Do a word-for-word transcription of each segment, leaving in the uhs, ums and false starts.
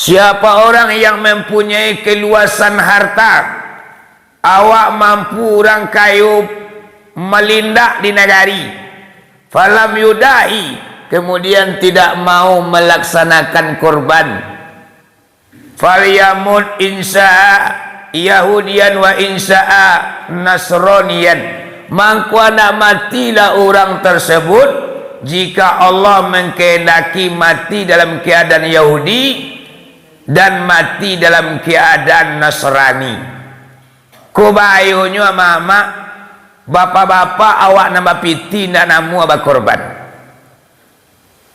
Siapa orang yang mempunyai kaluasan harta, awak mampu urang kayo malindak di nagari, falam yudahi, kemudian tidak mau melaksanakan kurban, falyamut insya'a Yahudian wa insya'a Nasranian, mangko andak matilah urang tersebut, jika Allah mengkehendaki mati dalam keadaan Yahudi dan mati dalam keadaan Nasrani. Ko bahayonyo, amak-amak, bapak-bapak, awak nan bapiti, ndak namuah bakorban.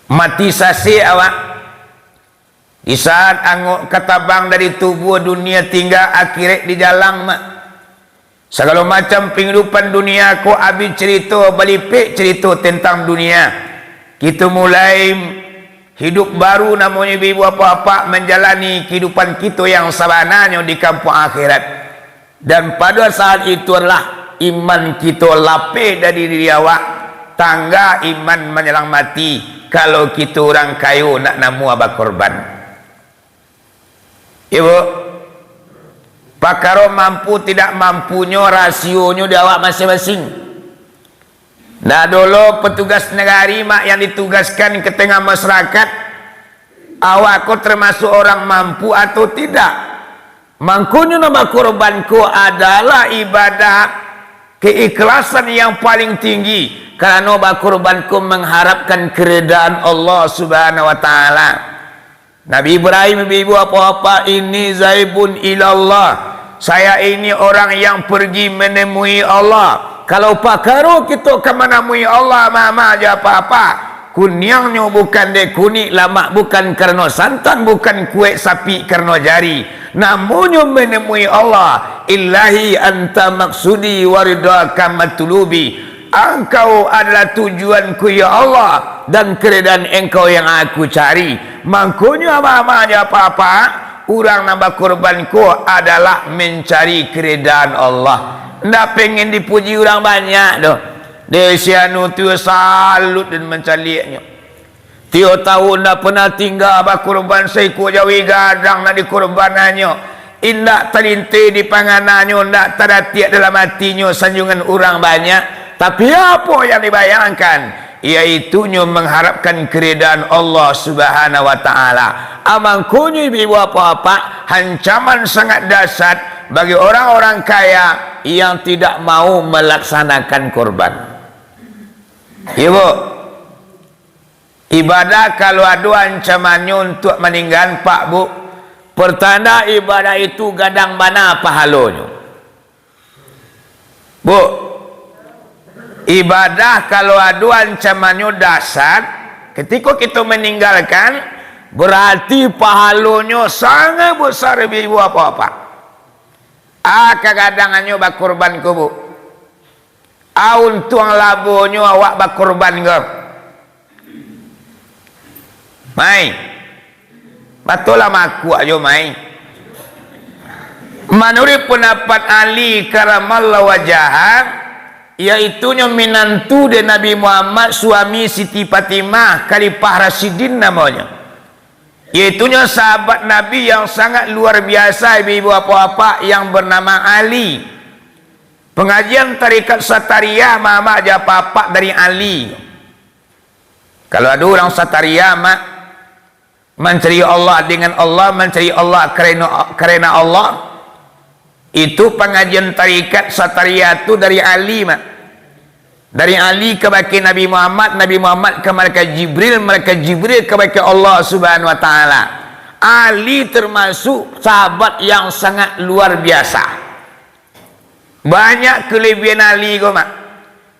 Mati sasek awak. Di saat angok ka tabang dari tubuah, dunia tingga, akhirat di jalang, mak. Sagalo macam panghidupan dunia ko abih carito, balipek carito tentang dunia. Kito mulai hidup baru, namonyo ibu-ibu, apak-apak, manjalani kahidupan kito yang sabananyo di kampuang akhirat. Dan pada saat itu adalah iman kito lapeh dari diri awak, tangga iman manyalang mati, kalau kito urang kayo ndak namuah bakorban. Ibu, pakaro mampu tidak mampunyo, rasionyo di awak masing-masing. Nah, dulu petugas nagari, mak, yang ditugaskan ka tengah masyarakat, awak ko termasuk orang mampu atau tidak? Mangkonyo, nan bakorban ko adalah ibadah keikhlasan yang paling tinggi, karano bakorban ko mengharapkan keridaan Allah Subhanahu wa Ta'ala. Nabi Ibrahim, ibu-ibu, apak-apak, "Inni zaibun ilallah." Saya ini orang yang pergi menemui Allah. Kalau pakaro kito ka manamui Allah, mama jo apak-apak, kuniangnyo bukan dek kunik, lamak bukan karano santan, bukan kuek sapi karano jari. Namonyo menemui Allah, "Ilahi anta maksudi wa ridhaka matlubi." Angkau adalah tujuanku, ya Allah, dan keridaan Engkau yang aku cari. Mangkonyo, ama-ama jo apak-apak, urang nan bakorban ko adalah mencari keridaan Allah. Ndak pengen dipuji urang banyak doh. Dek si anu tu salut dan mancaliaknyo. Tiok tahun ndak pernah tingga bakorban saikua jawi gadang nak dikorbanannyo. Indak talinteh di pangananyo, indak tadatiak dalam atinyo sanjungan urang banyak. Tapi apo yang dibayangkan, yaitunyo mengharapkan keridaan Allah Subhanahu wa Ta'ala. Amangkonyo ibu-ibu apak-apak, hancaman sangat dahsyat bagi orang-orang kaya yang tidak mau melaksanakan korban. Ibu, ibadah kalau ado ancamannyo untuak maningga, Pak, Bu, pertanda ibadah itu gadang bana pahalonyo. Bu, ibadah kalau ado ancamannyo dahsyat, ketiko kito maninggalkan, berarti pahalonyo sangat besar, ibu-ibu apak-apak. Ah, kagadangannyo bakorban ko, Bu. Ah, untuang labonyo awak bakorban ko. Mai. Batolah makuak jo, mai. Manuruik pandapat Ali karamallahu wajaha, yaitunyo minantu dek Nabi Muhammad, suami Siti Fatimah, Khalifah Rasyidin namonyo. Yaitunyo sahabat Nabi yang sangat luar biasa, ibu-ibu apak-apak, yang bernama Ali. Pangajian tarikat Satariah, mamak jo apak-apak, dari Ali. Kalau ado urang Satariah, mak, mancari Allah dengan Allah, mancari Allah karena, karena Allah, itu pangajian tarikat Satariah tu dari Ali, mak. Dari Ali kabake Nabi Muhammad, Nabi Muhammad ka malaikat Jibril, malaikat Jibril kabake Allah Subhanahu wa Ta'ala. Ali termasuk sahabat yang sangat luar biasa. Banyak kelebihan Ali ko, mak.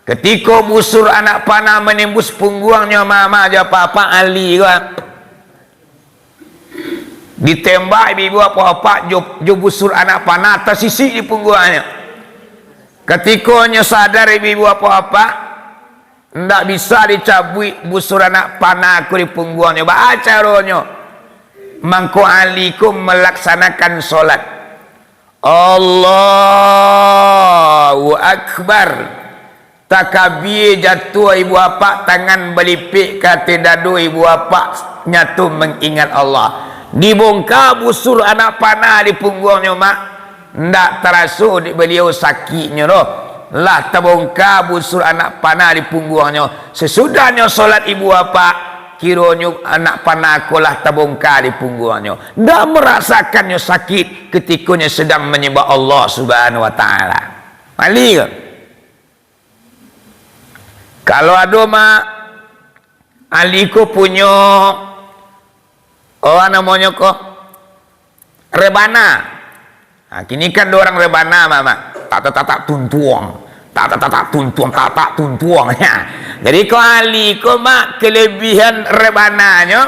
Ketiko busur anak panah manembus pungguangnyo, mamak jo apak-apak, Ali ko, mak, ditembak ibu-ibu apak-apak jo, jo busur anak panah, tasisik di pungguangnyo. Katikonyo sadar ibu-ibu apak-apak, ndak bisa dicabuik busur anak panah ko di pungguangnyo. Baa caronyo? Mangko Ali ko malaksanakan solat. Allahu Akbar. Takabia jatuah ibu apak, tangan balipek ka ateh dado ibu apak, nyato mangingat Allah. Dibongka busur anak panah di pungguangnyo, Mak. Ndak taraso dek baliau sakiknyo doh. Lah tabongka busur anak panah di pungguangnyo. Sasudahnyo solat ibu bapak, kironyo anak panah ko lah tabongka di pungguangnyo. Ndak marasakannyo sakik katikonyo sadang manyambah Allah Subhanahu wa Ta'ala. Mali ko. Kalau ado, Mak, ahli ko punyo, oh, namonyo ko, rebana. Nah, kini kan ado urang rebana, Mak, Mak. Tak, tak, tak, tak, tuntuang. Tak, tak, tak, tak, tuntuang, tak, tak, tuntuang. Ya. Jadi, ko ahli ko, Mak, kelebihan rebananyo,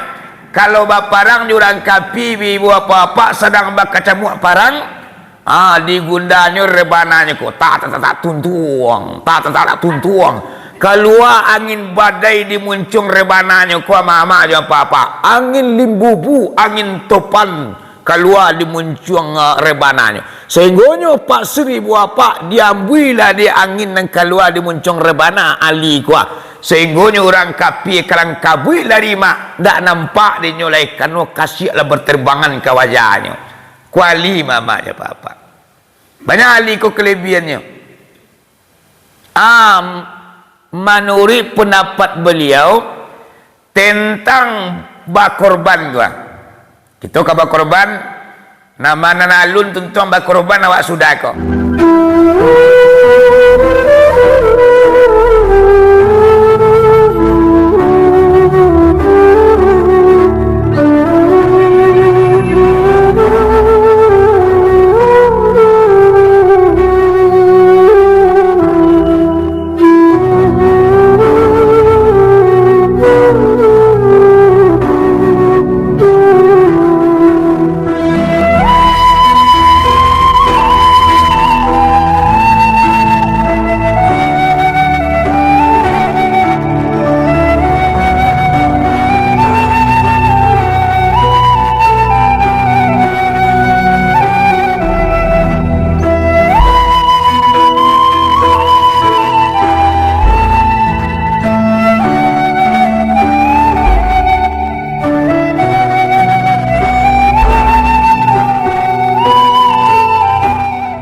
kalau baparang jo urang kapi, ibu-ibu, bapak-bapak, sadang bakacamuak parang, Ah, digundanyo rebananyo ko, tak, tak, tak, tak, tuntuang, tak, tak, tak, tak, tuntuang. Kalua angin badai di muncuang rebananyo ko, amak-amak jo apak-apak. Angin limbubu, angin topan, kalua di muncuang, ah, rebananyo. Sahinggonyo pasir ibu bapak diambuilah dek angin nan kalua di muncuang rebana ahli ko, ah. Sahinggonyo urang kapi kalang kabuik lari, Mak, ndak nampak dek nyo lai, karano kasiak lah baterbangan ka wajahnyo. Kuali mamak jo apak-apak. Banyak ahli ko kalebihannyo. Am, manuruik pandapat baliau tentang bakorban tu, ah. Kito ka bakorban, nama nan alun tuntuang bakorban awak sudah ko.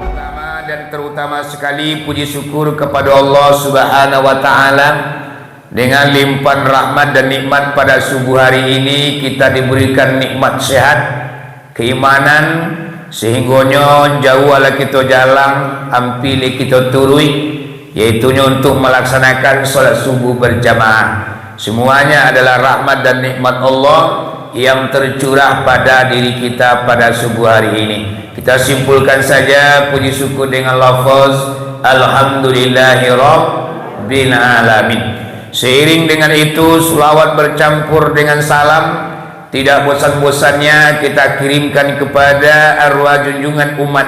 Pertama dan terutama sekali, puji syukur kepada Allah Subhanahu wa Ta'ala. Dengan limpahan rahmat dan nikmat, pada subuh hari ini kita diberikan nikmat sehat, keimanan, sehinggonyo jauahlah kito jalang, ampili kito turuik, yaitunyo untuk melaksanakan salat subuh berjamaah. Semuanya adalah rahmat dan nikmat Allah yang tercurah pada diri kita pada subuh hari ini. Kita simpulkan saja puji syukur dengan lafaz, "Alhamdulillahirabbil alamin." Seiring dengan itu, selawat bercampur dengan salam tidak bosan-bosannya kita kirimkan kepada arwah junjungan umat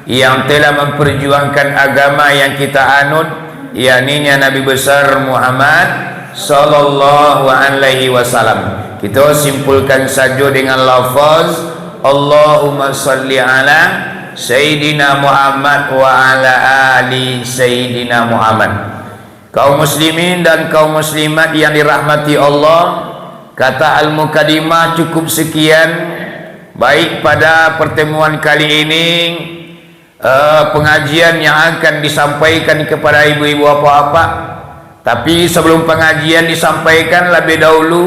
yang telah memperjuangkan agama yang kita anut, yakni Nabi Besar Muhammad sallallahu alaihi wasallam. Kita simpulkan saja dengan lafaz, "Allahumma salli ala Sayyidina Muhammad wa ala ali Sayyidina Muhammad." Kaum muslimin dan kaum muslimat yang dirahmati Allah, kata al-mukadimah cukup sekian, baik pada pertemuan kali ini, eh, pengajian yang akan disampaikan kepada ibu-ibu, bapak-bapak. Tapi sebelum pengajian disampaikan, lebih dahulu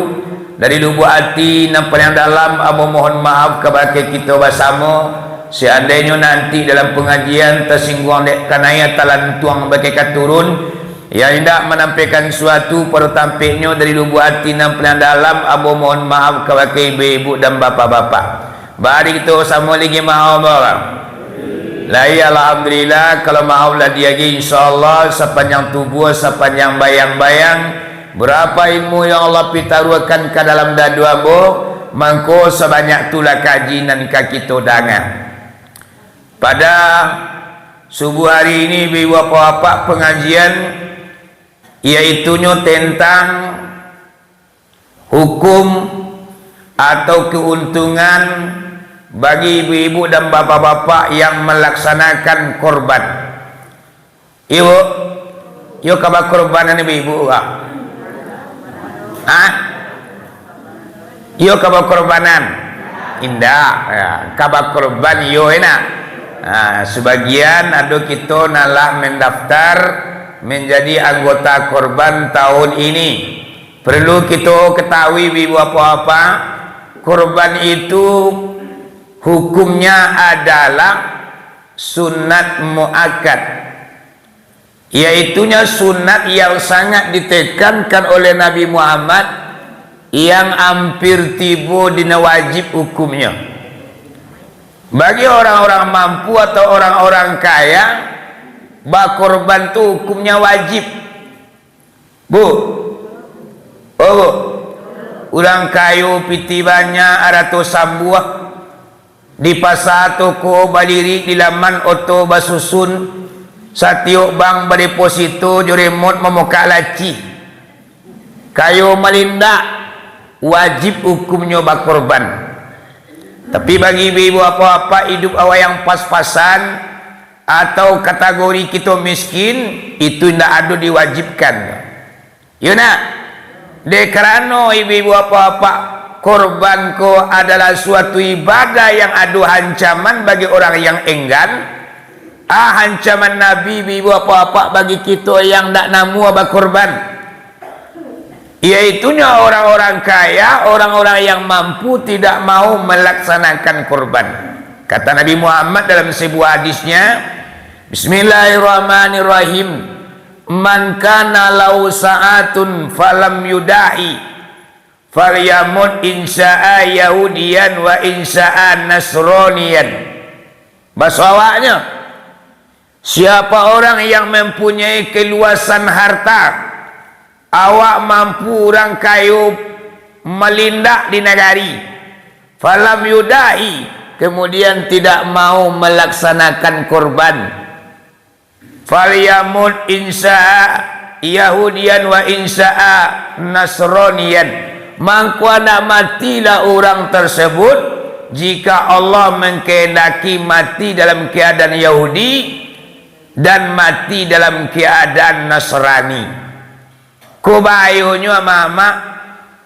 dari lubuk hati nan paling dalam, ambo mohon maaf kabake kito basamo. Seandainyo nanti dalam pengajian tasingguang dek kanai talantuang bakeh ka turun, yang indak manampaikan suatu pado tampeknyo dari lubuk hati nan paling dalam, ambo mohon maaf kabake ibu-ibu dan bapak-bapak. Bari kito samo lagi maaf, Bang. Lai, alhamdulillah, kalau maaf lah diagiah, insyaallah, sapanjang tubuah, sapanjang bayang-bayang, berapa ilmu yang Allah pitaruahkan ka dalam dado ambo, mangko sabanyak tulah kaji nan ka kito danga. Pada subuh hari ini, ibu-ibu, bapak-bapak, pengajian, yaitunyo tentang hukum atau keuntungan bagi ibu-ibu dan bapak-bapak yang melaksanakan korban. Ibu, iyo ka bakorbanan ibu-ibu, ah? Hah? Iyo ka bakorbanan? Indak, ya, ka bakorban iyo, enak. Nah, sebagian ado kito nan lah mendaftar menjadi anggota korban tahun ini. Perlu kito ketahui, ibu-ibu, bapak-bapak, korban itu hukumnya adalah sunat muakkad, yaitunya sunat yang sangat ditekankan oleh Nabi Muhammad, yang hampir tibo di nan wajib hukumnya. Bagi orang-orang mampu atau orang-orang kaya, bakorban tu hukumnya wajib. Bu, oh, bu, urang kayo pitih banyak, arato sambuah, di pasa toko balirik, di laman oto basusun, satiok bank badeposito jo remot mamukak laci. Kayo malindak, wajib hukumnyo bakorban. Tapi bagi ibu-ibu, bapak-bapak, idup awak yang pas-pasan, atau kategori kito miskin, itu indak ado diwajibkan. Yo nak? Dek karano ibu-ibu, bapak-bapak, korban ko adalah suatu ibadah yang ado ancaman bagi orang yang enggan. Ah, ancaman Nabi, ibu-ibu, bapak-bapak, bagi kito yang ndak namuah bakorban, yaitunyo orang-orang kaya, orang-orang yang mampu tidak mau melaksanakan korban. Kata Nabi Muhammad dalam sebuah hadisnya, Bismillahirrahmanirrahim. "Man kana lahu sa'atun falam yudahi, falyamut insya'a Yahudiyan wa insya'a Nasraniyan." Baso awaknyo, siapa orang yang mempunyai keluasan harta, awak mampu, urang kayo malindak di nagari, falam yudahi, kemudian tidak mau melaksanakan korban, falyamut insya'a Yahudiyan wa insya'a Nasraniyan. Mangko andak matilah urang tersebut, jika Allah mengkehendaki mati dalam keadaan Yahudi dan mati dalam keadaan Nasrani. Ko bahayonyo, amak-amak,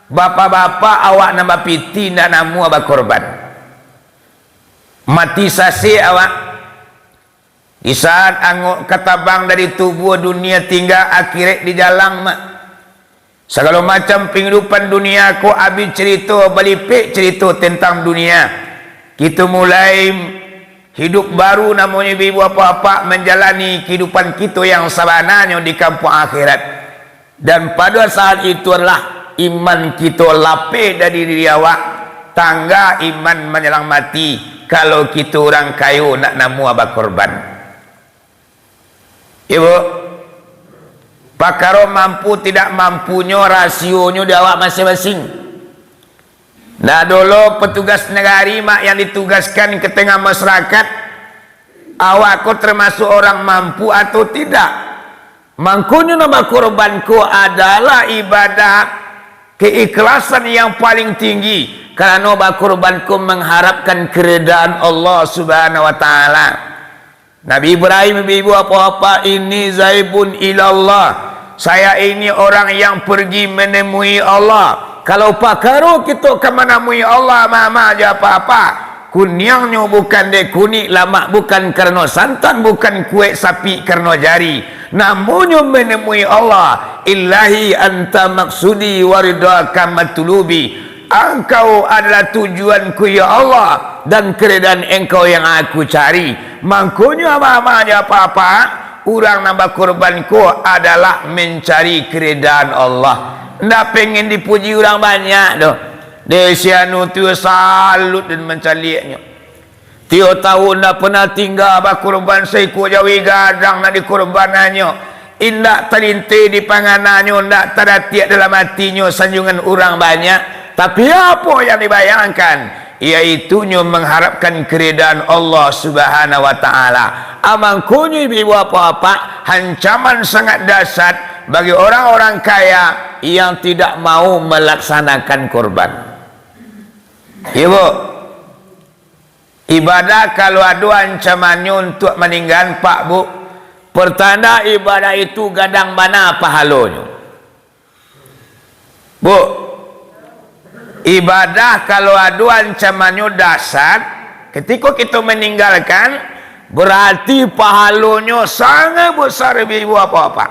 bapak-bapak, awak nan bapitih, ndak namuah bakorban. Mati sasek awak. Di saat angok ka tabang dari tubuah, dunia tingga, akhirat dijalang, mak. Sagalo macam panghidupan dunia ko abih carito, balipek carito tentang dunia. Kito mulai hidup baru, namonyo ibu-ibu, bapak-bapak, manjalani kahidupan kito yang sabananyo di kampuang akhirat. Dan pada saat itu adalah iman kito lapeh dari diri awak, tangga iman manyalang mati, kalau kito urang kayo ndak namuah bakorban. Ibu, pakaro mampu tidak mampunyo rasionyo di awak masing-masing. Nah, dulu petugas nagari, mak, yang ditugaskan ke tengah masyarakat, awak ko termasuk orang mampu atau tidak? Mangkonyo, nan bakorban ko adalah ibadah keikhlasan yang paling tinggi, karano bakorban ko mengharapkan keridaan Allah Subhanahu wa Ta'ala. Nabi Ibrahim, ibu-ibu, bapak-bapak, "Inni zaibun ilallah." Saya ini orang yang pergi menemui Allah. Kalau pakaro kito ka manamui Allah, mama jo apa-apa, kuniangnyo bukan dek kunik, lamak bukan karano santan, bukan kuek sapi karano jari. Namonyo menemui Allah, "Ilahi anta maksudi wa ridhaka matlubi." Angkau adalah tujuanku, ya Allah, dan keridaan Engkau yang aku cari. Mangkonyo, ama-ama jo apa-apa, urang nan bakorban ko adalah mencari keridaan Allah. Ndak pengen dipuji urang banyak doh. Dek si anu tu salut dan mancaliaknyo. Tiok tahun ndak pernah tingga bakorban saikua jawi gadang nak dikorbanannyo. Indak talinteh di pangananyo, indak tadatiak dalam atinyo sanjungan urang banyak. Tapi apo yang dibayangkan? Yaitunyo mangharapkan keridaan Allah Subhanahu wa Ta'ala. Amangkonyo ibu-ibu, bapak-bapak, ancaman sangat dahsyat bagi orang-orang kaya yang tidak mau melaksanakan korban. Ibu, ibadah kalau ado ancamannyo untuak maningga, Pak, Bu, pertanda ibadah itu gadang bana pahalonyo. Bu, Ibadah kalau ado ancamannyo dahsyat, ketiko kito maninggalkan, bararti pahalonyo sangaik basa, ibu-ibu, bapak-bapak.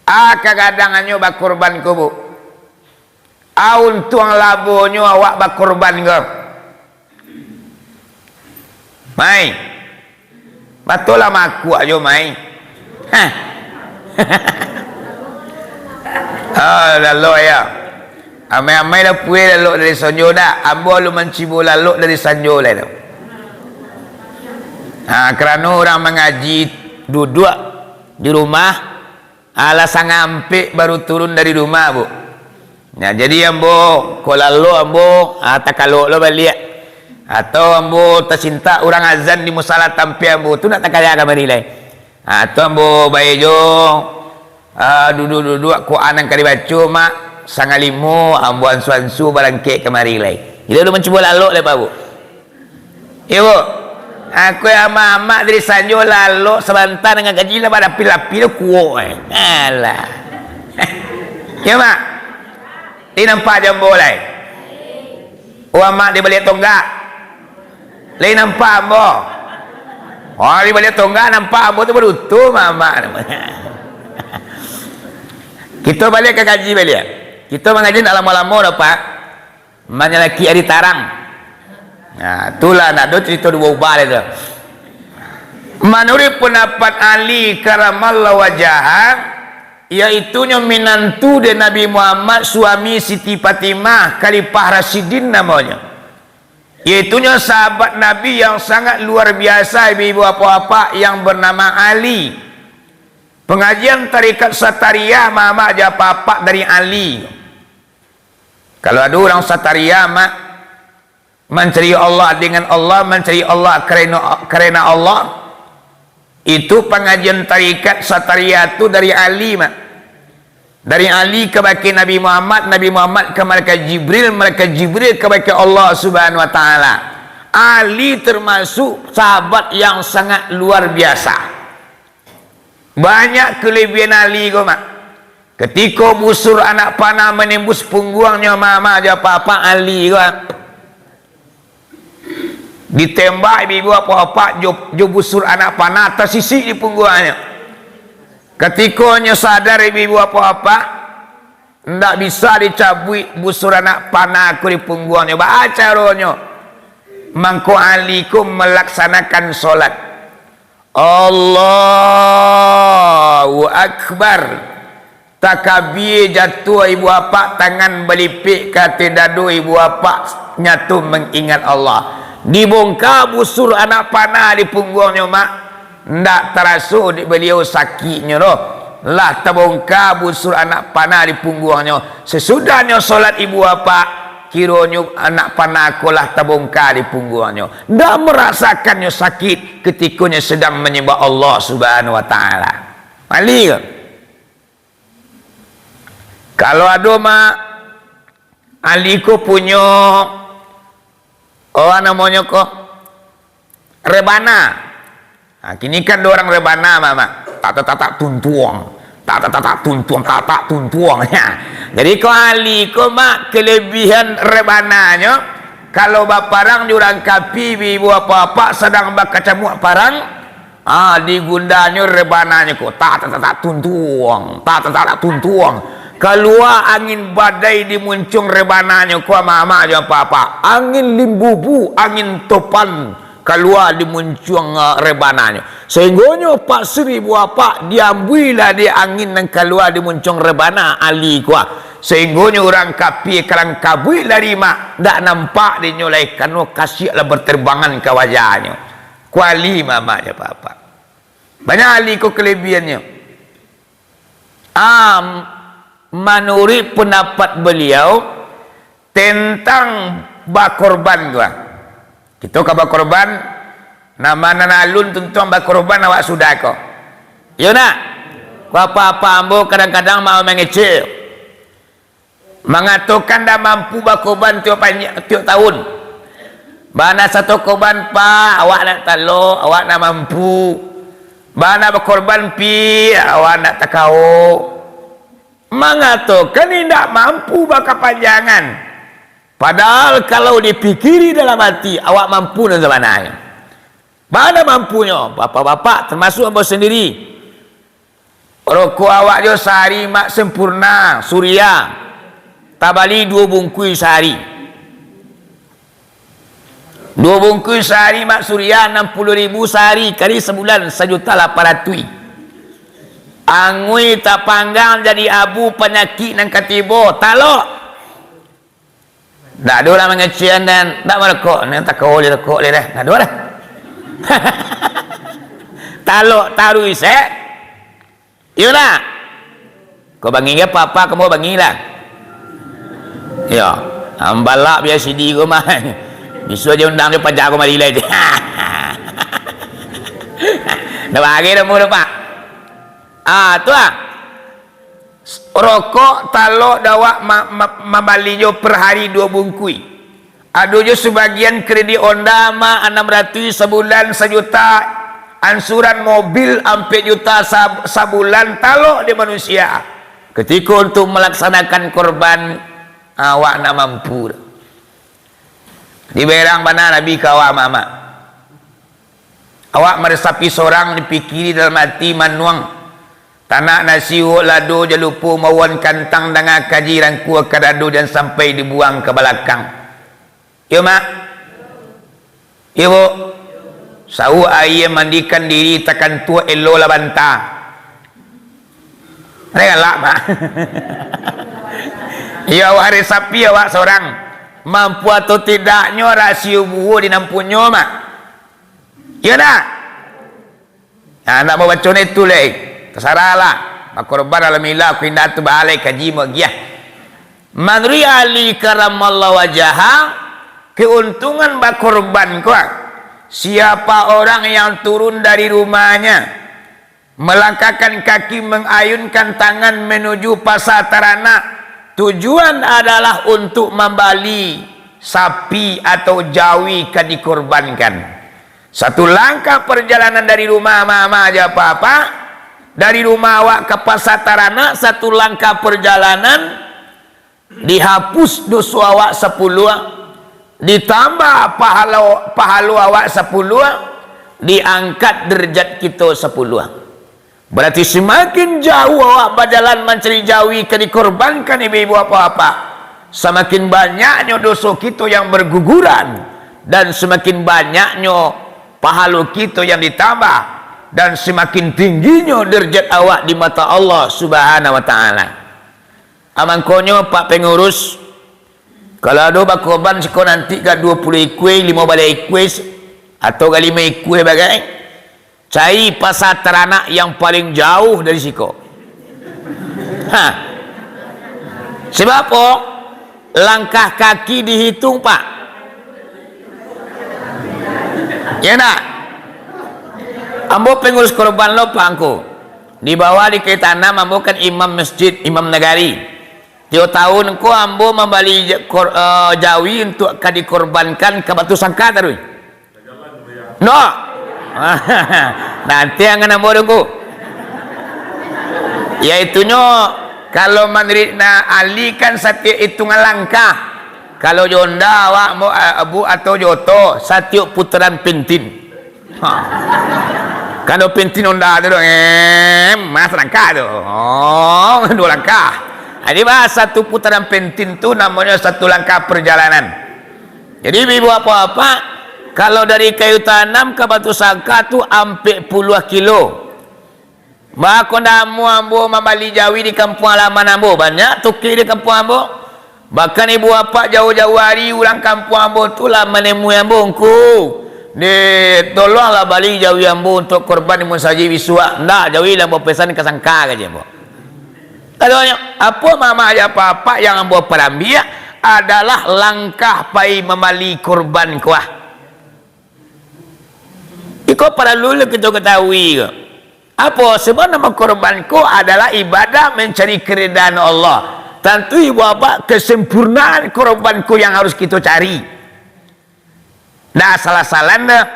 A, kagadangannyo bakurban ko, Bu. A, untuang labonyo awak bakurban ko. Mai. Batua lah makuak jo, Mai. Hah. Oh, lalok yo. Amai-amai lah pueh lalok dari sanjo dah. Ambo alun mancibo lalok dari sanjo lai tu. Ha, karano urang mangaji duduak di rumah, Alah sangampek baru turun dari rumah, Bu. Nah, jadi ambo, kok lalok ambo, ah, takalok lo baliak. Atau ambo tasintak urang azan di musala tampek ambo tu, ndak takaya kamari lai. Ah, tu ambo bae jo, ah, duduak-duduak, Quran nan ka dibaco, mak, sanga limo, ambo ansu-ansu barangkek kamari lai. Jadi, alun mancubo lalok lai, Pak, Bu. Iyo, Bu. Aku amak-amak dari sanjo lalok sabanta danga kaji lah balapi-lapi tu kuok, eh. Alah. Iyo, Mak. Lai nampak jo ambo lai. Oh, Amak di baliak tonggak. Lai nampak ambo. Oh, di baliak tonggak nampak ambo tu baduto, Amak. Kito baliak ka kaji baliak. Kito mangaji ndak lamo-lamo doh, Pak. Manyalakik ari tarang. Nah, itulah, ndak ado carito duo ubah lai tu. Manuruik pandapat Ali karamallahu wajaha, yaitunyo minantu dek Nabi Muhammad, suami Siti Fatimah, Khalifah Rasyidin namonyo. Yaitunyo sahabat Nabi yang sangat luar biasa, ibu-ibu, bapak-bapak, yang bernama Ali. Pangajian tarikat Satariah, mamak jo apak-apak, dari Ali. Kalau ado urang Satariah, mak, mancari Allah dengan Allah, mancari Allah karena, karena Allah, itu pangajian tarikat Satariah tu dari Ali, mak. Dari Ali kabake Nabi Muhammad, Nabi Muhammad ka malaikat Jibril, malaikat Jibril kabake Allah Subhanahu wa Taala. Ali termasuk sahabat yang sangat luar biasa. Banyak kelebihan Ali ko, mak. Ketiko busur anak panah manembus pungguangnyo, mamak jo apak-apak, Ali ko, ditembak ibu-ibu, bapak-bapak, jo, jo busur anak panah, tasisik di pungguangnyo. Ketiko nyo sadar ibu-ibu, bapak-bapak, ndak bisa dicabuik busur anak panah ko di pungguangnyo. Baa caronyo? Mangko Ali ko malaksanakan solat. Allahu Akbar. Takabia jatuah ibu apak, tangan balipek ka ateh dado ibu apak, nyato mangingat Allah. Dibongka busur anak panah di pungguangnyo, mak. Ndak taraso dek baliau sakiknyo doh. Lah tabongka busur anak panah di pungguangnyo. Sasudahnyo solat ibu apak, kironyo anak panah ko lah tabongka di pungguangnyo. Ndak marasakannyo sakik ketikonyo sadang manyambah Allah Subhanahu wa Taala. Ali ko. Kalau ado, mak, Ali ko punyo, oh, namonyo ko, rebana. Ha, kini kan ado urang rebana, mak, mak. Tak, tak, tak, tak, tuntuang. Tak, tak, tak, tak, tuntuang, tak, tak, tuntuang. Ya. Jadi, ko Ali ko, mak, kelebihan rebananyo, kalau baparang jo urang kapi, ibu apak-apak sadang bakacamuak parang, ah, digundanyo rebananyo ko, tak, tak, tak, tak, tuntuang, tak, tak, tak, tak, tuntuang. Kalua angin badai di muncuang rebananyo ko, amak-amak jo apak-apak. Angin limbubu, angin topan, kalua di muncuang, ah, rebananyo. Sahinggonyo pasir ibu apak diambuilah dek angin nan kalua di muncuang rebana Ali ko. Sahinggonyo urang kapi karang kabuik lari, mak, ndak nampak dek nyo lai, karano kasiak lah berterbangan ka wajahnyo. Ko Ali, mamak jo apak-apak. Banyak Ali ko kelebihannyo. Am, manuruik pandapat baliau, tentang bakorban ko. Kito ka bakorban, nan ma nan alun tuntuang bakorban awak sudah ko. Iyo nak? Ko apak-apak ambo kadang-kadang mau mangecek. Mangatokan ndak mampu bakorban tiok panya-, tiok tahun. Bana sato korban, Pak, awak ndak talok, awak ndak mampu. Bana bakorban, Pi, awak ndak takao. Mangatokan indak mampu bakapanjangan. Padahal kalau dipikiri dalam hati, awak mampu nan sabananyo. Bana mampunyo, bapak-bapak, termasuk ambo sendiri. Rokok awak jo sahari Mak Sempurna, Surya, tabali duo bungkuih sahari. Duo bungkuih sahari Mak Surya, anam puluah ribu sahari, kali sabulan, sajuta lapan ratuih. Anguih tapanggang jadi abu, panyakik nan ka tibo, talok. Ndak ado lah mangecek nan ndak marokok, nan takawa lai rokok lai dah. Ndak ado lah. Talok taruih, eh. Iyo ndak? Kau bangi ka apa-apa, kamu bangi lah. Iyo. Ambalak biasa di rumah. Bisuak aja undang dia paja kamari lai. Ndak bagi dah mu dah, Pak. Ah, tu ah. Rokok talok dek awak ma-, ma-, mambali jo per hari duo bungkuih. Ado jo subagian kredit onda, Mak, anam ratuih sabulan, sajuta, ansuran mobil ampek juta sab-, sabulan, talok dek manusia. Katiko untuak malaksanakan korban, awak ndak mampu. Diberang bana Nabi ka awak, Mak. Awak maresapi sorang, dipikiri dalam ati manuang. Tanak nasi uwok lado, jan lupo mauan kantang, danga kaji rangkua ka dado, jan sampai dibuang ka balakang. Iyo, Mak? Iyo, Bu? Sauak aia mandikan diri, takantuak elo lah banta. Galak, Mak. Iyo, awak resapi awak sorang. Mampu atau tidaknyo, rasio buruak di nan punyo, Mak. Iyo ndak? Nah, ndak mau baco nyo tu lai. Tasarahlah. Bakorban alhamdulillah, aku indak tu balai kaji mau giah. Manuruik Ali karamallahu wajaha, keuntungan bakorban ko, siapa orang yang turun dari rumahnya, melangkahkan kaki, mengayunkan tangan menuju pasar taranak, tujuan adalah untuk mambali sapi atau jawi ka dikorbankan. Satu langkah perjalanan dari rumah mama jo papa, dari rumah awak ka pasar taranak, satu langkah perjalanan, dihapus doso awak sapuluah, ditambah pahalo, pahalo awak sapuluah, diangkat derajat kito sapuluah. Berarti semakin jauh awak bajalan mancari jawi ka dikorbankan ibu-ibu apak-apak, samakin banyaknyo doso kito yang berguguran, dan semakin banyaknyo pahalo kito yang ditambah, dan semakin tingginyo derajat awak di mata Allah Subhanahu wa Ta'ala. Amangkonyo, Pak Pengurus, kalau ado bakorban siko nanti ka duo puluah ikua, limo baleh ikua, atau ka limo ikua bagai, cari pasar taranak yang paling jauh dari siko. Ha. Sebab apo? Langkah kaki dihitung, Pak. Ya ndak? Ambo pengurus korban lo, Pak Angku. Di bawah di Kaitanam, ambo kan imam masjid, imam nagari. Tiok tahun ko ambo mambali ja-, kor-, eh, jawi untuak ka dikorbankan ka Batu Sangka taruih. No. Nanti angan ambo dungku. Yaitunyo, kalau manuruik na ahli kan satiok itungan langkah. Kalau jo onda awak mo-, eh, bu atau jo oto, satiok putaran pentin. Ha. Kan ado pentin onda tu, tu, em, mas langkah tu. Oh, duo langkah. Jadi, bah, satu putaran pentin tu namonyo satu langkah perjalanan. Jadi, ibu apak-apak, kalau dari Kayu Tanam ka Batu Sangka tu ampek puluah kilo. Bah, ko ndak amuah ambo mambali jawi di kampuang halaman ambo. Banyak tukik di kampuang ambo. Bahkan ibu apak jauah-jauah ari urang kampuang ambo tu lah manemui ambo, "Ngku, di, tolonglah bali jawi ambo untuak korban di musajik bisuak." "Ndak, jawi lah ambo pesan ka Sangka," kaji ambo. Katonyo, "Apo mama aja apak-apak yang ambo parambiak adalah langkah pai mambali korban ko ah." Iko paralu lo kito katahui ko. Apo? Sebab nan bakorban ko adalah ibadah mancari keridaan Allah. Tantu ibu apak kesempurnaan korban ko yang harus kito cari. Ndak salah-salah ndak.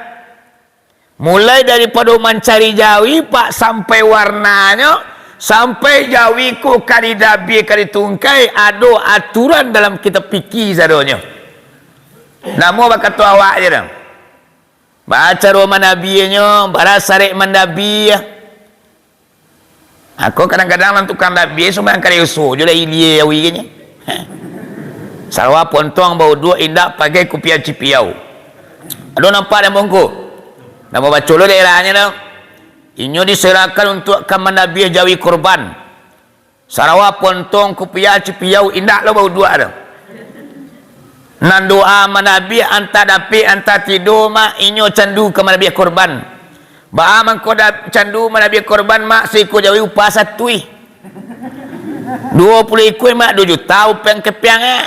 Mulai daripado mancari jawi, Pak, sampai warnanyo, Sampai jawi ko ka didabiah, ka ditungkai, ado aturan dalam kitab fikih sadonyo. Namo bakato awak je tu. Bacaro manabiahnyo, bara sarek mandabiah. Ako kadang-kadang nan tukang dabiah, sumbayang karajo jo lah ilia jawi ke nyo. Sarawa pontong bauduak indak pagai kupiah cipiau. Ado nampak dek Mongko? Namo baco lo daerahnyo tu. Inyo diserahkan untuak ka manabiah jawi korban. Sarawa pontong kupiah cipiau indak lo bauduak tu. Nan doa manabiah antah dapek antah tido, mak, inyo candu ka manabiah korban. Baa mangko da-, candu manabiah korban, mak, saikua jawi upah satuih. Duo puluah ikua, mak, duo juta upah kepiang, eh.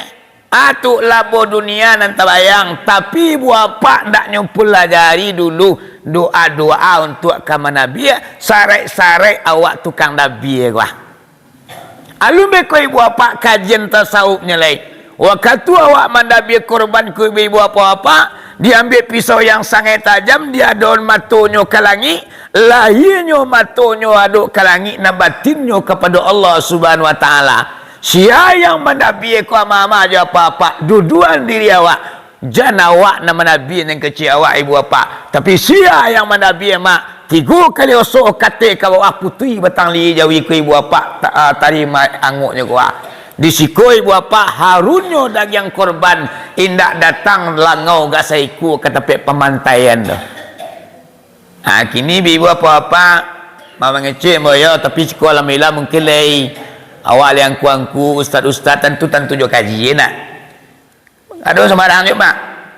Atuk labo dunia nan tabayang, tapi ibu apak ndak nyo pelajari dulu doa-doa untuak ka manabiah, sarek-sarek awak tukang dabiah ko ah. Alun beko ibu apak kajian tasawufnyo lai. Wakatu awak mandabiah korban ko ibu apak-apak, diambiak pisau yang sangaik tajam, diadokkan matonyo ka langik, lahianyo matonyo adok ka langik, nan batinnyo kapado Allah Subhanahu wa Ta'ala. Sia yang mandabiah ko, ama-ama jo apak-apak, duduan diri awak, jan awak nan manabiah nan kecek awak, ibu apak. Tapi sia yang manabiah, mak, tigo kali osok kateh ka bawah, putuih batang lihia jawi ko, ibu apak, ta-, ah, tarima angoknyo ko, ah. Di siko, ibu apak, harunnyo dagiang korban, indak datang langau ka saikua ka tampek pamantaian tu. Ha, kini ibu apak-apak, ma-, mangecek ambo yo, tapi siko alhamdulillah mungkin lai awak lai angku-angku, ustad-ustad, tantu-tantu jo kaji, nak. Ado sambarang jo, Pak.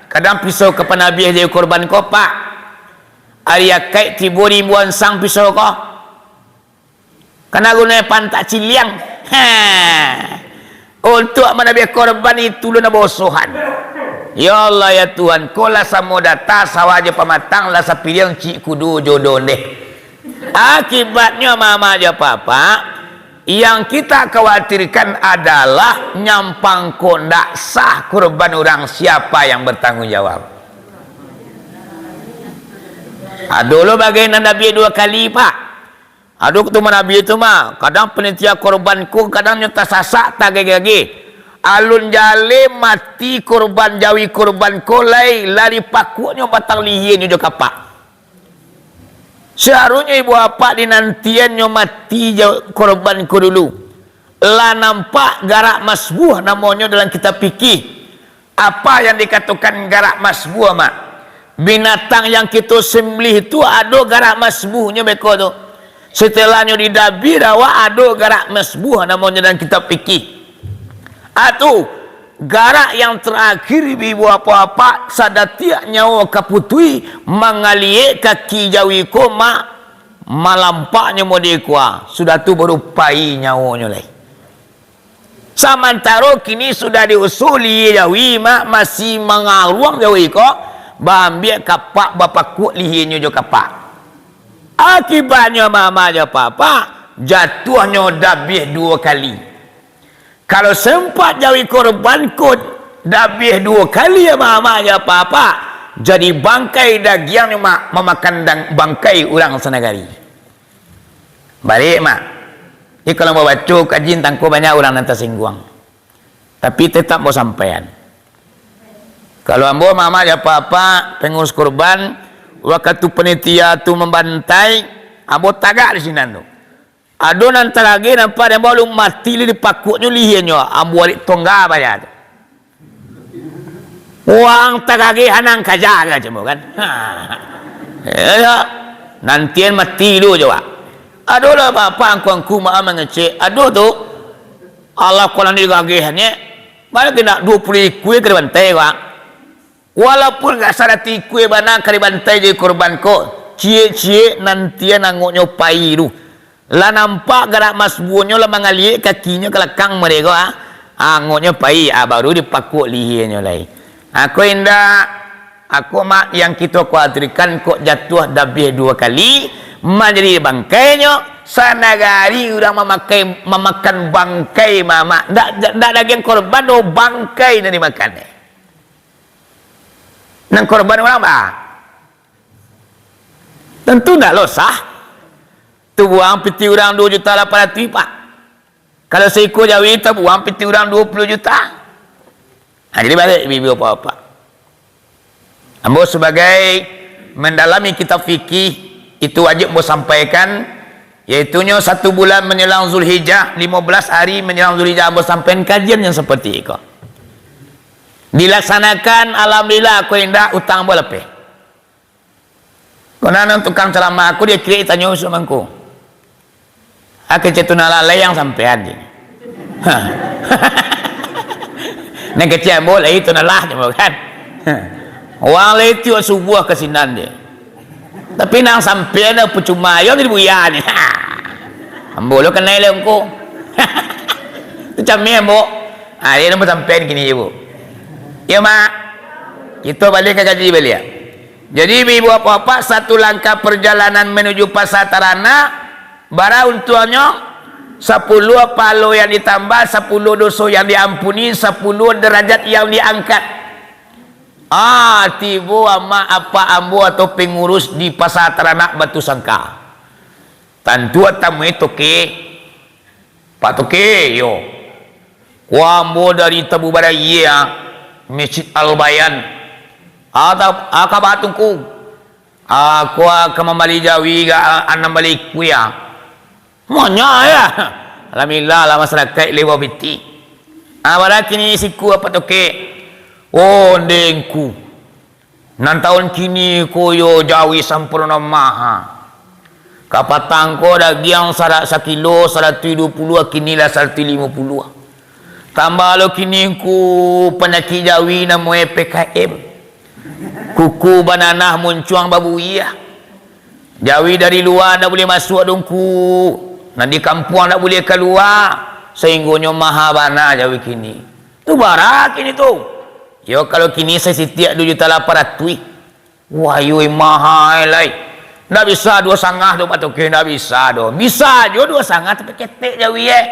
Kadang pisau ka panabiah jawi korban ko, Pak. Ari akaik tibo di imbuan sang pisau ko. Kana guno pantak ciliang. Ha. Untuak manabiah korban itu lo nan baosohan. Ya Allah, ya Tuhan, ko lah samo data sawah jo pamatang, lah sapiliang cik kudo jo dondeh. Akibatnyo, mama jo papa, yang kita khawatirkan adalah nyampang ko ndak sah kurban urang, siapa yang bertanggung jawab? Ado lo bagai nan dabiah duo kali, Pak. Ado tu manabiah tu mah, kadang panitia kurban ko kadang nyo tasasak, tagageh-gageh. Alun jaleh mati kurban, jawi kurban ko lai, lah dipakuaknyo batang lihianyo jo kapak. Saharusnyo ibu apak dinantian nyo mati ja-, korban ko dulu. Lah nampak garak masbuah namonyo dalam kitab fikih. Apa yang dikatokan garak masbuah, Mak? Binatang yang kito sembelih tu ado garak masbuahnyo beko tu. Satelahnyo didabiah dek awak, ado garak masbuah namonyo dalam kitab fikih. Atu, garak yang tarakhir, ibu apak-apak, sadatiak nyawo ka putuih, mangaliek kaki jawi ko, Mak, malampaknyo mode ko, sudah tu baru pai nyawonyo lai. Samantaro kini sudah diusua lihia jawi, Mak, masih mangaruang jawi ko, baambiak kapak, bapakuak lihianyo jo kapak. Akibatnyo, mama jo papa, jatuahnyo dabiah duo kali. Kalau sempat jawi korban ko dabiah duo kali, ama-ama jo papa, jadi bangkai dagiang, Mak, mamakan dang-, bangkai urang sanagari. Baliak, Mak. Jadi, kalau ambo baco kaji tantang ko, banyak urang nan tasingguang. Tapi, tetap ambo sampaian. Kalau ambo, ama-ama jo papa, pengurus kurban, wakatu panitia tu mambantai, ambo tagak di sinan tu. Ado nan tagageh nampak dek ambo, alun mati lai dipakuaknyo lihianyo, ambo arek tongga baya tu. Urang tagageh anang kaja ka camo kan. Ha. Iyo, nantian mati dulu jo, Pak. Ado lah bapak angku-angku maaf mangecek. Ado tu. Alah, ko nan digagehannyo. Bana kena duo puluah ikua ka dibantai, Pak. Walaupun gak saratuih ikua bana ka dibantai jadi kurban ko, ciek-ciek nantian angoknyo pai tu. Lah nampak garak masbuahnyo lah mangaliek kakinyo ka lakang mareko, ah. Angoknyo pai, ah, baru dipakuak lihianyo lai. Ako indak, ako mak yang kito khawatirkan kok jatuah dabiah duo kali, manjadi bangkainyo, sanagari urang mamakai, mamakan bangkai mamak. Ndak, ndak dagiang korban doh, bangkai nan dimakan. Nan korban urang ba? Tantu ndak lo sah. Tabuang pitih urang duo juta lapan ratuih, Pak. Kalau saikua jawi, tabuang pitih urang duo puluah juta. Ha, jadi baliak, ibu-ibu, bapak-bapak. Ambo sabagai mandalami kitab fikih, itu wajib ambo sampaikan, yaitunyo satu bulan manyalang Zulhijjah, limo belas ari manyalang Zulhijjah, ambo sampaikan kajian yang seperti iko. Dilaksanakan, alhamdulillah, kok indak, utang ambo lapeh. Kok nan tukang caramah ko, dek kiro tanyo bisuak mangko. Ah, kecek tu nan lah lai nan sampaian, cek. Ha. Nan kecek ambo lai tu nan lah, cek ambo kan. Ha. Urang lai tiok subuah ka sinan, cek. Tapi nan sampaian dah percuma, yo jadi buya ni. Ha. Ambo lo kanai lai mangko. Tu cameh ambo. Ah, iyo nan ambo sampaian kini, Bu. Iyo, Mak. Kito baliak ka kaji baliak. Jadi, ibu-ibu, bapak-bapak, satu langkah perjalanan menuju Pasa Taranak, bara untuangnyo? Sapuluah pahalo yang ditambah, sapuluah doso yang diampuni, sapuluah derajat yang diangkat. Ah, tibo amak apak ambo atau pengurus di Pasa Taranak Batusangka. Tantu atamue toke. Pak Toke, yo. Ko ambo dari Tabu Barayie, ah, Masjid Al-Bayan. Ah, ta-, ah, kaba tu, Ngku? Ah, ko ka mambali jawi ga, ah, anam baleh ikua, ah. Manya, yo. Alhamdulillah lah, masarakaik lewat biti. Ah, bara kini siko, Pak Toke. Oh, ndeh, Ngku. Nan taun kini ko yo jawi sampurno maha. Kapatang ko dagiang sarak sakilo saratuih duo puluah, kini lah saratuih limo puluah. Tambah lo kini Ngku panyakik jawi namoe P K M. Kuku bananah muncuang babuih. Jawi dari lua ndak buliah masuak doh Ngku. Nan di kampuang ndak buliah kalua. Sainggonyo maha bana jawi kini. Tu bara kini tu. Yo, kalau kini sasitiak duo juta lapan ratuih. Wah, yo, maha lai. Ndak bisa duo sangah tu, Pak Toke, ndak bisa doh. Bisa jo duo sangah, tapi ketek jawi, eh.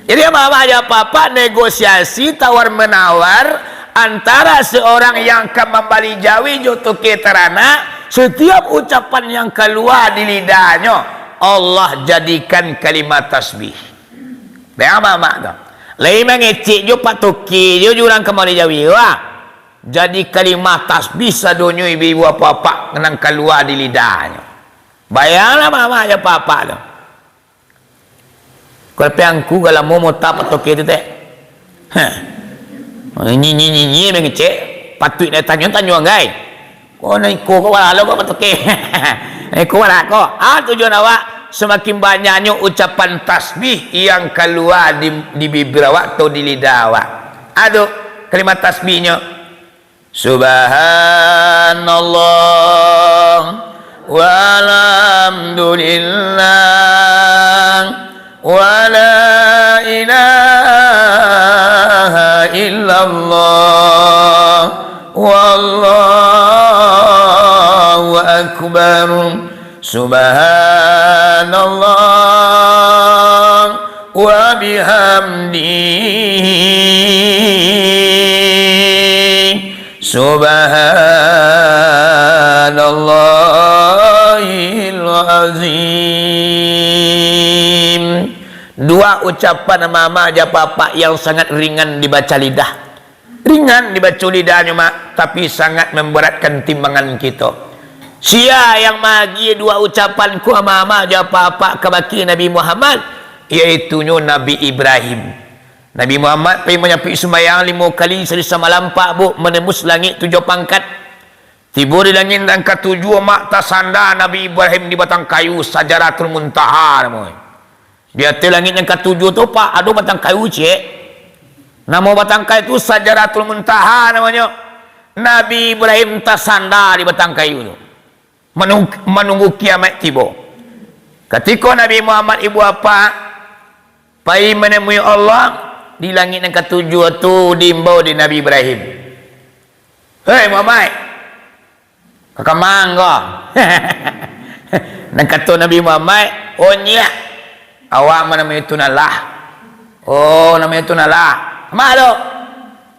Jadi, amak-amak jo apak-apak, negosiasi tawar-menawar antara seorang yang ka mambali jawi jo toke taranak, setiap ucapan yang kalua di lidahnyo, Allah jadikan kalimat tasbih. Bayang amak-amak tu. Lai mangecek jo Pak Toke jo, jo urang ka mambali jawi, wah. Jadi kalimah tasbih sadonyo ibu-ibu apak-apak nan kalua di lidahnyo. Bayanglah amak-amak jo apak-apak tu. Kalau pe Ngku galamo mota Pak Toke tu teh. Heh. Nyi, nyi, nyi, nyi, mangecek. Patuik nak tanyo, tanyo anggai. Ko nan iko ko wala lo ko Pak Toke. Iko wala ko. Ah, tujuan awak, semakin banyaknyo ucapan tasbih yang kalua di, di bibir awak atau di lidah awak. Ado kalimat tasbihnyo. Subhanallah, walhamdulillah, wala ilaha illallah, wallahu akbar. Subhanallah wa bihamdihi. Subhanallahil azim. Dua ucapan amak-amak jo apak-apak yang sangat ringan dibaca lidah. Ringan dibaco lidahnyo, Mak, tapi sangat mambaratkan timbangan kito. Sia yang maagiah dua ucapan ko, amak-amak jo apak-apak, kabake Nabi Muhammad, yaitunyo Nabi Ibrahim. Nabi Muhammad pai manyapuik sumbayang limo kali sahari samalam, Pak, Bu, manembus langik tujuah pangkat. Tibo di langik nan katujuah, Mak, tasanda Nabi Ibrahim di batang kayu, Sajaratul Muntaha namonyo. Di ateh langik nan katujuah tu, Pak, ado batang kayu ciek. Namo batang kayu tu Sajaratul Muntaha namonyo. Nabi Ibrahim tasanda di batang kayu tu. Manung-, manunggu kiamaik tibo. Katiko Nabi Muhammad ibu apak pai manemui Allah, di langik nan katujuah tu diimbau dek Nabi Ibrahim. Hei, Muhammad, ka kama ko? Nan kato Nabi Muhammad, "Oh, nyiak. Awak manamui tu nan lah. Oh, namui tu nan lah. Kama tu?"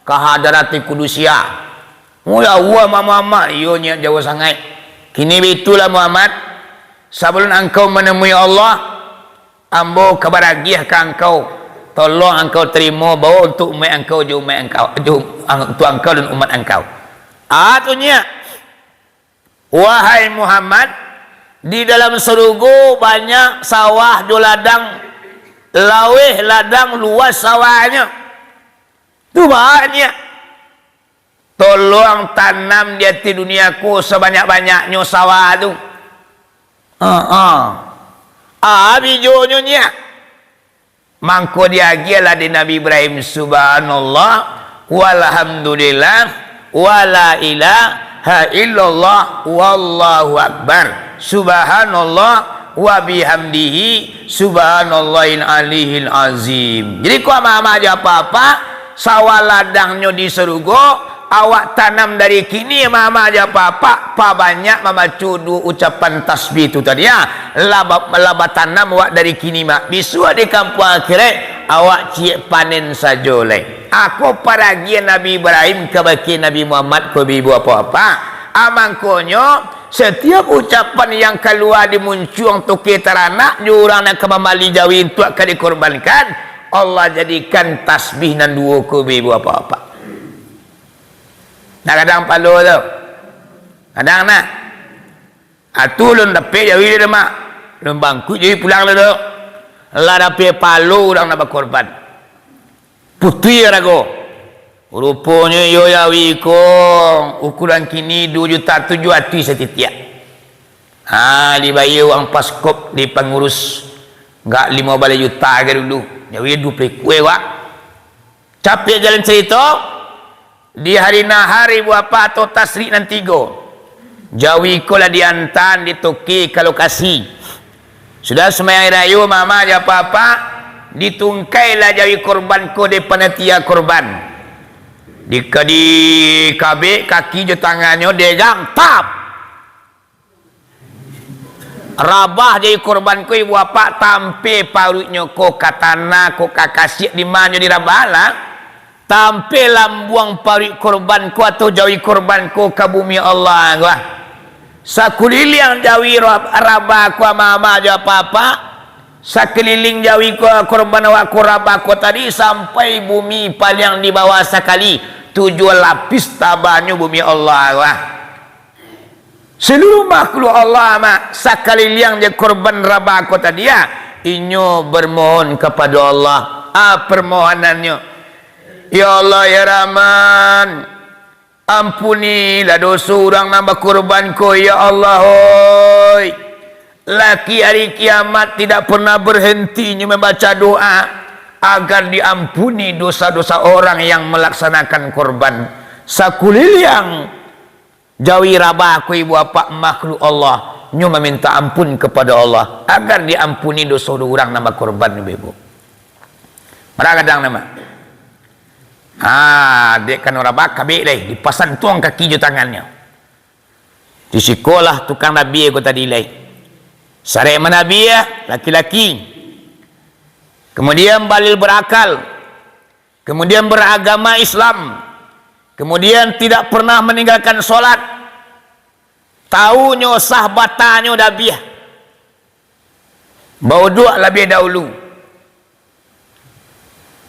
"Ka Hadratil Qudusiah." "Oh, jauah, Muhammad." "Iyo, nyiak, jauah sangaik." "Kini baitulah, Muhammad. Sabalun angkau manemui Allah, ambo ka baragiah ka angkau, tolong angkau tarimo, bawo untuak umaik angkau jo umaik angkau, jo ang-, untuak angkau dan umat angkau. Ah, tu nyiak. Wahai Muhammad, di dalam sarugo banyak sawah jo ladang, laweh ladang luas sawahnyo. Tu banyak. Tolong tanam di ateh dunia ko sabanyak-banyaknyo sawah tu. Ha, ha. Ah, bijonyo nyiak. Mangko diagiahlah di Nabi Ibrahim, "Subhanallah, walhamdulillah, wala ilaha illallah, wallahu akbar. Subhanallah wa bihamdihi, subhanallahil aliyil azim." Jadi, ko amak-amak jo apak-apak, sawah ladangnyo di sarugo, awak tanam dari kini, amak-amak jo apak-apak, pabanyak mambaco duo ucapan tasbih tu tadi, ah. Lah ba-, lah batanam awak dari kini, mak. Bisuak di kampuang akhirat, awak ciek panen sajo lai. Ako paragian Nabi Ibrahim kabake Nabi Muhammad, ko ibu-ibu apak-apak. Ah, mangkonyo, satiap ucapan yang kalua di muncuang toke taranak, jo urang nan ka mambali jawi untuak ka dikorbankan, Allah jadikan tasbih nan duo ko, ibu-ibu apak-apak. Nah, kadang palo tu. Kadang nah. Atu lun dapek jawi dah, mak. Lun bangkuik jawi pulang dah tu. Lah dapek palo urang nak bakorban. Putuih arago. Ruponyo iyo jawi ko ukuran kini duo juta tujuah ratuih satitiak. Ha, dibayia urang paskop di pangurus, gak limo baleh juta ka dulu. Jawi duo puluah ikua, wak. Capek jalan carito, di hari nahar ibu apak atau tasrik nan tigo, jawi ko lah diantaan di toke ka lokasi. Sudah sumbayang rayo, mama jo apak-apak, ditungkailah jawi korban ko dek panitia korban. Di, dikabek kaki jo tangannyo, degang, tap! Rabah jawi korban ko, ibu apak, tampek paruiknyo ko ka tanah, ko ka kasiak di ma nyo dirabah lah. Tampek lambuang paruik korban ko atau jawi korban ko ka bumi Allah ko. Sakuliliang jawi rab-, rabah ko, ama-ama jo apak-apak, sakaliling jawi ko, korban awak ko rabah ko tadi, sampai bumi paliang di bawah sakali, tujuah lapis tabanyo bumi Allah ko. Seluruh makhluk Allah, mak, sakaliliang jo korban rabah ko tadi, ah, inyo bermohon kapado Allah. Ah, permohonannyo, "Ya Allah, ya Rahman, ampunilah doso urang nan bakorban ko, ya Allah, oi. Lah ka hari kiamat tidak pernah berhentinyo membaca doa agar diampuni dosa-dosa orang yang melaksanakan korban." Sakuliliang jawi rabah ko, ibu apak, makhluk Allah, nyo maminta ampun kapado Allah, agar diampuni doso urang nan bakorban, ibu-ibu. Maragadang nama. Ha, dek kano rabah, kabek lai, dipasantuang kaki jo tangannyo. Di sikolah tukang rabia ko tadi lai. Sarek manabia, laki-laki. Kemudian balil berakal. Kemudian beragama Islam, kemudian tidak pernah meninggalkan sholat, tahunyo sah, batanyo dabiah, bauduak labiah dahulu,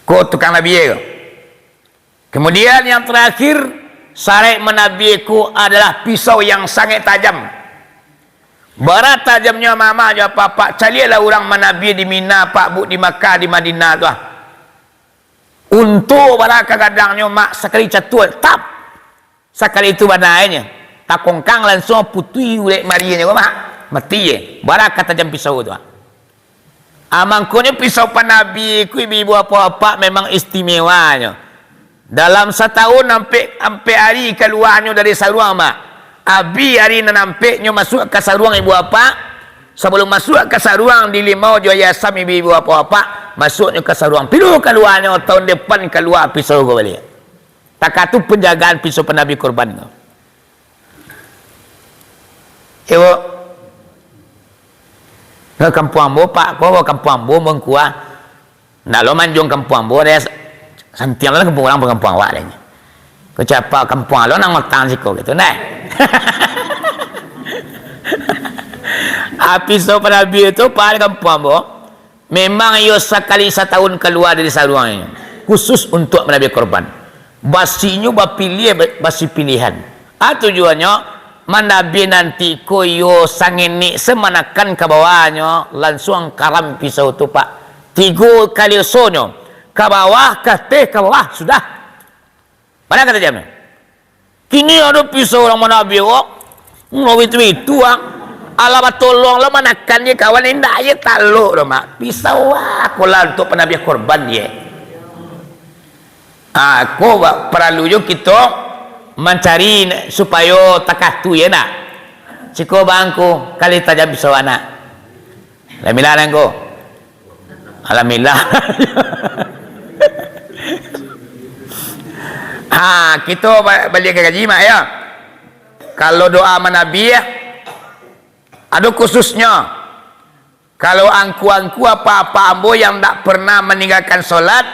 ko tukang labia ko. Kemudian yang terakhir, sarek manabia ko adalah pisau yang sangat tajam. Bara tajamnyo, mama jo apak-apak, caliaklah urang manabia di Mina, Pak, Bu, di Makkah, di Madinah tu, ah. Untuak bara kagandangnyo, mak, sakali catua, tap! Sakali tu bana nyo, takongkang, lansuang putuih ulek marianyo, mak. Mati je. Bara ka tajam pisau tu, ah. Ah, mangkonyo pisau panabia ko, ibu-ibu apak-apak, memang istimewanyo. Dalam satahun ampek, ampek ari kaluanyo dari saruang, mak. Abih ari nan ampek nyo masuak ka saruang, ibu apak. Sabalum masuak ka saruang, dilimau jo ayah sam, ibu-ibu apak-apak, masuaknyo ka saruang. Pilu kaluanyo, tahun depan kalua pisau ko baliak. Takah tu penjagaan pisau panabia korban ko. Iyo. Ka kampuang ambo, Pak, ko kampuang ambo, Mangkuah. Ndak lo manjuang kampuang ambo, deh. Santiang lah kampuang urang, kampuang awak, deh. Ko capa kampuang lo nan matang siko gitu, nah. Ah, pisau panabiah tu, Pak, di kampuang ambo, memang iyo sakali satahun kalua dari saruangnyo, khusus untuak manabiah korban. Basinyo bapiliah, ba-, basi pilihan. Ah, tujuannyo, manabiah nanti ko iyo sangenek samanakan ka bawahnyo, lansuang karam pisau tu, Pak. Tigo kali osonyo, ka bawah, ka ateh, ka bawah, sudah. Pado ka tajamnyo. Kini ado pisau urang manabiah ko, ngawit-ngawit tu, ah. Alah batolong lo manakan je kawan, indak je talok doh, Mak. Pisau a ko lah untuak panabiah korban je. Ah, ko ba-, paralu jo kito mancari supayo takah tu, yo ndak? Siko bangku, kali tajam pisau anak. Alhamdulillah, nangko. Alhamdulillah. Ha, kito ba-, baliak ka kaji, Mak, yo. Kalau doa manabiah, ado khususnyo. Kalau angku-angku, apa-apa ambo yang ndak pernah maninggakan solat,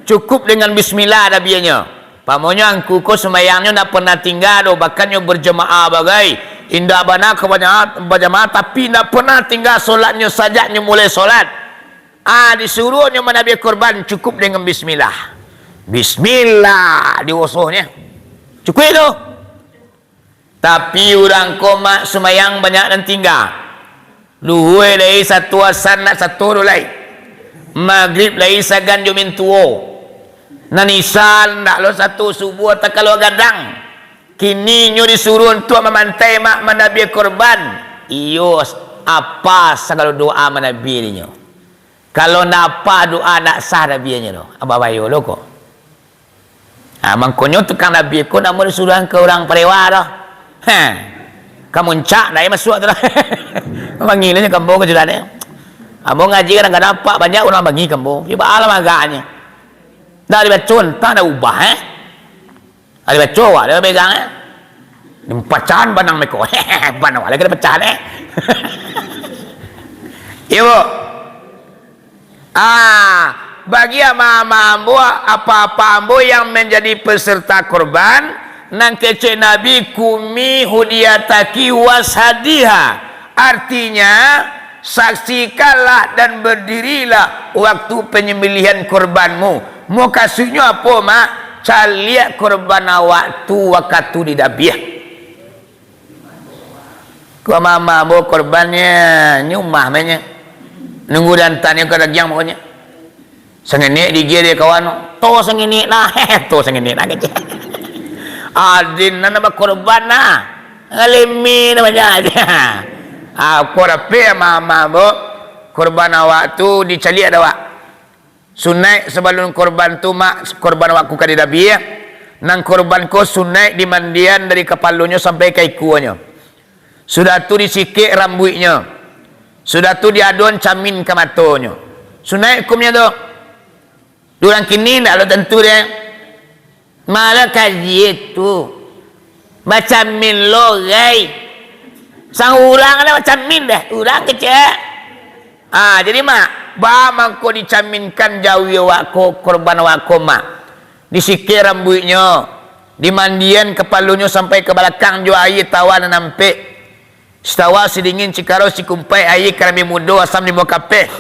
cukup dengan bismillah nabiahnyo. Umpamonyo angku ko sumbayangnyo ndak pernah tingga doh, bahkan nyo berjamaah bagai. Indak bana ka bajamaah, bajamaah, tapi ndak pernah tingga solatnyo sajak nyo mulai solat. Ah, disuruahnyo manabiah korban cukup dengan bismillah. Bismillah, diusohnyo. Cukuik tu. Tapi urang ko, Mak, sumbayang banyak nan tingga. Luhua lai sato, asan ndak sato doh lai. Magrib lai sagan jo mintuo. Nan isa ndak lo sato, subuah takalo gadang. Kini nyo disuruah untuak mamantai, Mak, manabiah korban. Iyo, apa sagalo doa manabiah dinyo. Kalau ndak apa doa, ndak sah nabiahnyo tu. Babayo lo ko. Ha, mangkonyo tukang nabiah ko ndak mau disuruahan ka urang parewa doh. Ha. Ka muncak ndak masuak tu lah. Mangilanyo ka ambo ka sudah ni. Ambo ngaji kadang-kadang nampak banyak urang mangi ka ambo. Cubo alah agaknyo. Ndak dibaco, antah ndak ubah, eh. Ari baco awak, dia pegang, eh. Pacahan banang meko. Banang awak lagi ada pacahan, eh. Iyo, Bu. Ah, bagi ama-ama ambo, apa-apa ambo yang menjadi peserta korban, nan kecek Nabi, kumi hudiyataki washadiha. Artinya, saksikanlah dan berdirilah waktu penyembelihan korbanmu. Mukasuiknyo apo, Mak? Caliak korban awak tu wakatu didabiah. Ko mama ambo korbannyo, nyumah mainyo. Nunggu diantannyo ka dagiang pokoknyo. Sangenek digiah dek kawan, "To sangenek nah, to sangenek nah," kecek. Adin nan bakorban nah, ngalemi namonyo. Ah, ko dapek ama-ama, Bu. Korban awak tu dicaliak dek awak. Sunaik sabalun korban tu, Mak, korban awak ko ka didabiah, nan korban ko sunaik dimandian dari kapalonyo sampai ka ikuanyo. Sudah tu disikek rambuiknyo. Sudah tu diadoan camin ka matonyo. Sunaik hukumnyo tu. Di urang kini ndak lo tantu deh. Malah kaji tu. Bacamin lo, gai. Sang urang lah bacamin deh. Urang kecek. Ah, jadi, Mak, baa mangko dicaminkan jawi awak ko, korban awak ko, Mak? Disikek rambuiknyo, dimandian kapalonyo sampai ka balakang jo aia tawa nan ampek. Sitawa, sidingin, cikarau, sikumpaik aia, karambia mudo, asam limo kapeh.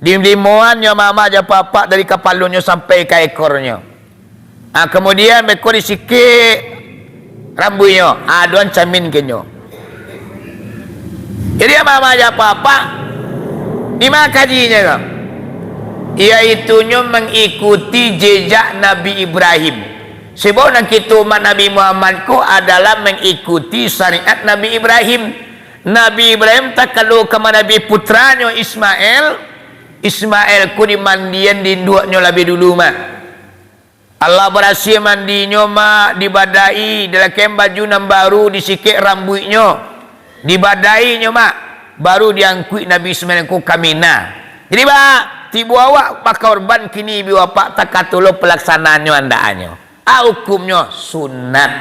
Dilimoannyo ama-ama jo apak-apak dari kapalonyo sampai ka ekornyo. Ah, kamudian, beko disikek rambuiknyo, ah, adoan camin ka inyo. Jadi, ama-ama jo apak-apak, di ma kajinyo ko? Yaitunyo mangikuti jejak Nabi Ibrahim. Sabab nan kito umat Nabi Muhammad ko adalah mangikuti syariat Nabi Ibrahim. Nabi Ibrahim takalo ka manabiah putranyo Ismail, Ismail ko dimandian di induaknyo labiah dulu, Mak. Alah barasiah mandinyo, Mak, dibadai, dilakaian baju nan baru, disikek rambuiknyo, dibadainyo, Mak, baru diangkuik Nabi Ismail ko ka Mina. Jadi, Mak, tibo awak bakorban kini, bi wapak takato lo palaksanaannyo andakannyo. A hukumnyo sunat.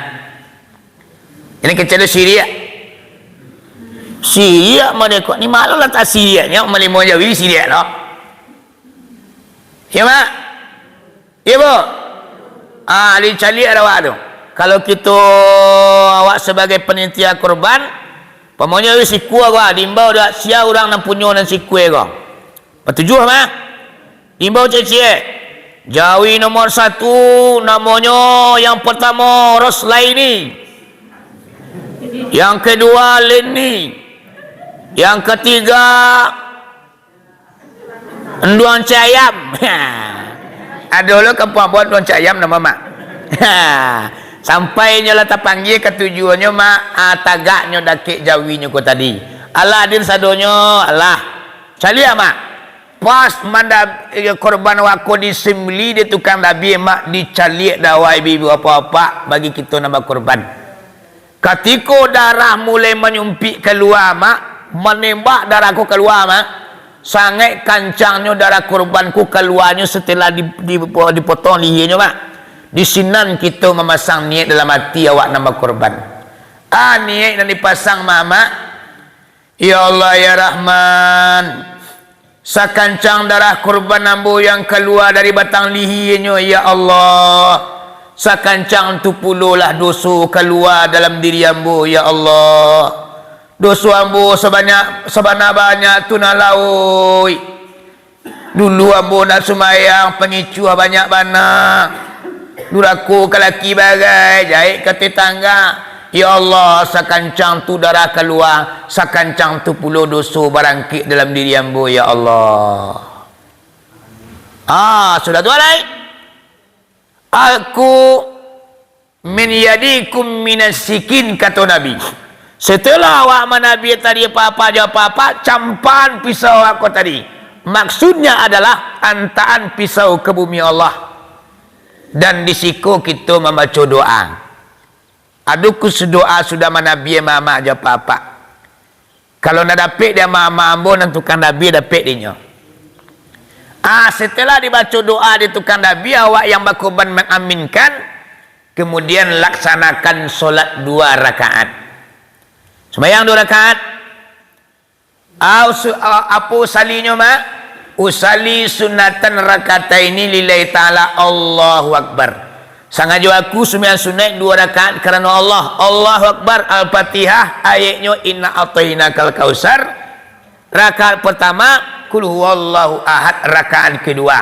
Ini kecek lo siriak. Siriak mode ko ni, malu lah tak siriaknyo, malimo jawi siriak lo. Iyo, Mak? Iyo, Bu? Ah, dicaliak awak tu. Kalau kito, awak sabagai panitia korban, Umpamonyo sikua ko, diimbau dek sia urang nan punyo nan sikua ko. Batujuah, mah. Diimbau ciek-ciek. Jawi nomor satu, namonyo yang pertamo Roslaini. Yang kedua Leni. Yang ketiga Anduang Cayam. Ado lo kampuang ambo Anduang Cayam namo, Mak. Sampai nyo lah tapanggia katujuahnyo, Mak, ah, tagaknyo dakek jawinyo ko tadi. Alah, hadir sadonyo, alah. Caliak, Mak. Pas manda-, eh, korban wako disembelih dek tukang dabih, Mak, dicaliak dawai ibu-ibu bapak-bapak bagi kito nan bakorban. Katiko darah mulai manyumpik kalua, Mak, manembak darah ko kalua, Mak, sangaik kancangnyo darah korban ko kaluanyo satelah di, di, dipotong lihianyo, Mak. Di sinan kito mamasang niaik dalam ati awak nan bakorban. Ah, niaik nan dipasang, Mak, Mak, Ya Allah, ya Rahman, sakancang darah kurban ambo yang kalua dari batang lihianyo, ya Allah, sakancang tu pulolah doso kalua dalam diri ambo, ya Allah. Doso ambo sabanyak, sabana-banyak tu nan lauik. Dulu ambo nak sumbayang, pangicuah banyak bana. Durako ka laki bagai, jahek ka tetangga. Ya Allah, sakancang tu darah kalua, sakancang tu pulo doso barangkek dalam diri ambo, ya Allah. Ah, sudah tu alai. Aku min yadikum minasikin, kato Nabi. Setelah awak manabiah tadi apa-apa jo apa-apa, campaan pisau awak ko tadi. Maksudnya adalah antaan pisau ke bumi Allah. Dan di siko kito mambaco doa. Ado khusus doa sudah manabiah mamak jo apa-apa. Kalau nak dapek di ama-ama ambo nan tukang dabiah, dapek dinyo. Ah, setelah dibaco doa di tukang dabiah, awak yang bakorban mangaminkan, kemudian laksanakan solat dua rakaat. Sumbayang dua rakaat. Ah, usu-, ah, apo usalinyo, Mak? Usali sunatan rakataini lillahi ta'ala, Allahu Akbar. Sangajo aku sumbayang sunaik dua rakaat karano Allah. Allahu Akbar, Al-Fatihah, ayatnyo Inna A'tainakal Kautsar. Rakaat pertama, Qul Huwallahu Ahad, rakaat kedua.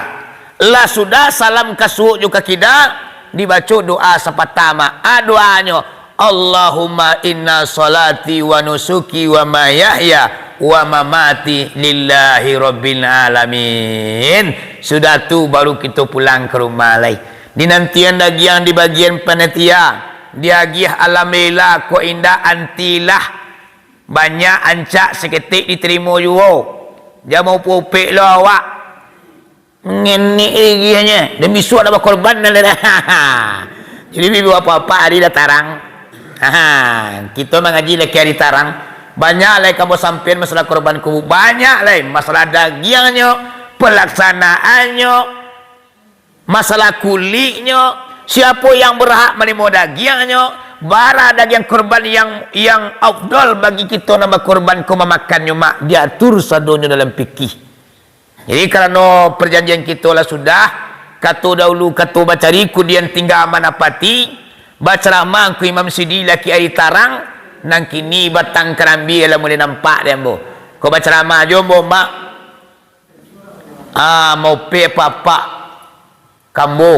Lah sudah salam ka suok jo ka kida, dibaco doa sapatama. Ah, doanyo, Allahumma inna salati wa nusuki wa mahyaya wa mamati lillahi rabbil alamin. Sudah tu, baru kito pulang ka rumah lai. Dinantian dagiang di bagian panitia, diagiah alhamdulillah, kok indak antilah. Banyak ancak saketek ditarimo juo. Jan maupek-upek lo awak. Ngenek igiahnyo. Dan bisuak nak bakorban nan dah. Jadi, bibu apak-apak ari lah tarang. Ha, kito mangaji laki ari tarang. Banyak lai ka ambo sampaian masalah korban kubu. Banyak lai. Masalah dagiangnyo, palaksanaannyo, masalah kuliknyo, siapo yang berhak manarimo dagiangnyo, bara dagiang korban yang, yang afdal bagi kito nan bakorban ko mamakannyo, Mak, diatur sadonyo dalam fikih. Jadi, karano parjanjian kito lah sudah, kato dahulu kato bacari, kudian tingga manapati, bacaramah Angku Imam Sidi laki ari tarang, nan kini batang karambia lah mulai nampak di ambo. Ko bacaramah jo ambo, Mak. Ah, maupek apak-apak ka ambo.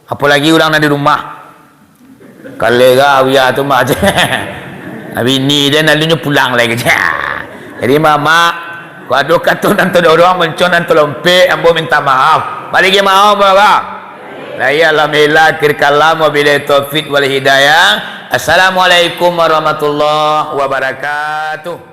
Apolagi urang nan di rumah. Kalera wia tu mah. Bini den alunyo pulang lai ka. Jadi, Mamak, kok ado kato nan tadorong, mancon nan talompek, ambo minta maaf. Baliak maaf, Mamak. Lai, alhamdulillah, akhir kalam, wabillahi taufik wal hidayah. Assalamualaikum warahmatullahi wabarakatuh.